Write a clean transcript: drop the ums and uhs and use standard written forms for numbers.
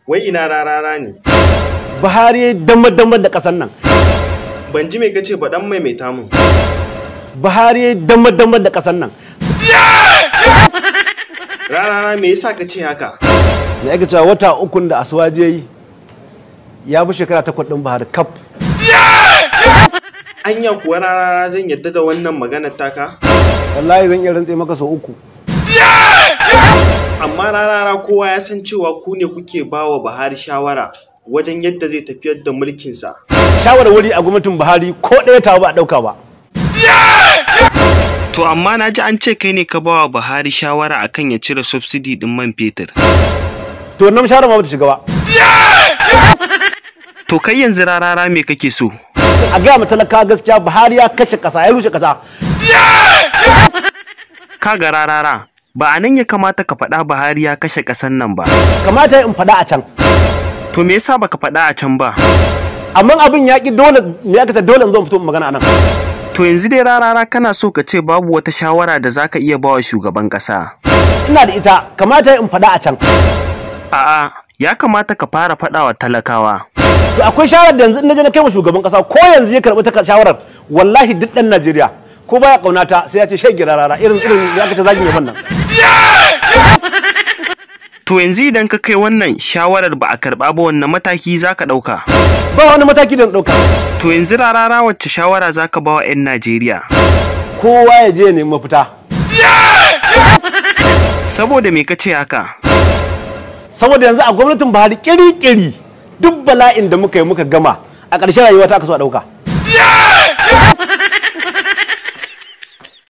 Wai ina Rarara ne? Buhari ya damar da ƙasar nan. Ban ji me kace ba, dan maimaita mun. Buhari ya damar da ƙasar nan. Rarara, me yasa ka ce haka? Da ake cewa wata ukun da Asuwaje yi ya bi shekara 8 ɗin Buhari kaf. Anya kuwa Rarara zan yadda da wannan maganar taka? Wallahi zan iya rantse maka sau 3. Amma Rarara, kowa ya san cewa ku ne kuke ba wa Buhari shawara wajen yadda zai tafiyar da mulkinsa. Shawarwari a gwamnatin Buhari ko ɗaya ta ba a ɗauka ba. To amma na ji an ce kai ne ka ba wa Buhari shawara akan ya cire subsidy ɗin man fetur. To wannan shawara ma bata shiga ba. To kai yanzu Rarara me kake so? A gaya ma talaka gaskiya, Buhari ya kashe ƙasa, ya rushe ƙasa. Kaga Rarara, ba a nan ya kamata ka faɗa Buhari ya kashe ƙasan nan ba. Kamata in faɗa a can. To me yasa baka faɗa a can ba? Amma abin ya ƙi dole, me aka ce dole in zo in fito in magana a nan. To yanzu dai Rarara, kana so ka ce babu wata shawara da zaka iya bawa shugaban ƙasa. Ina da ita, kamata in faɗa a can. A'a, ya kamata ka fara faɗa wa talakawa. To akwai shawarar da yanzu in naje na kai wa shugaban ƙasa, ko yanzu ya karɓi ta shawarar, wallahi duk ɗan Najeriya ko baya ƙaunata sai ya ce shege Rarara, irin ya aka ce zagin yaban nan. To yanzu idan ka kai wannan shawarar ba a karɓa ba, wannan mataki zaka ɗauka? Ba wani mataki da na ɗauka. To yanzu Rarara, wacce shawara zaka ba wa 'yan Najeriya? Kowa ya je ya nemi mafita. Saboda me ka ce haka? Saboda yanzu a gwamnatin Buhari kiri-kiri duk bala'in da muka yi muka gama, a ƙarshen rayuwa ta aka so a ɗauka.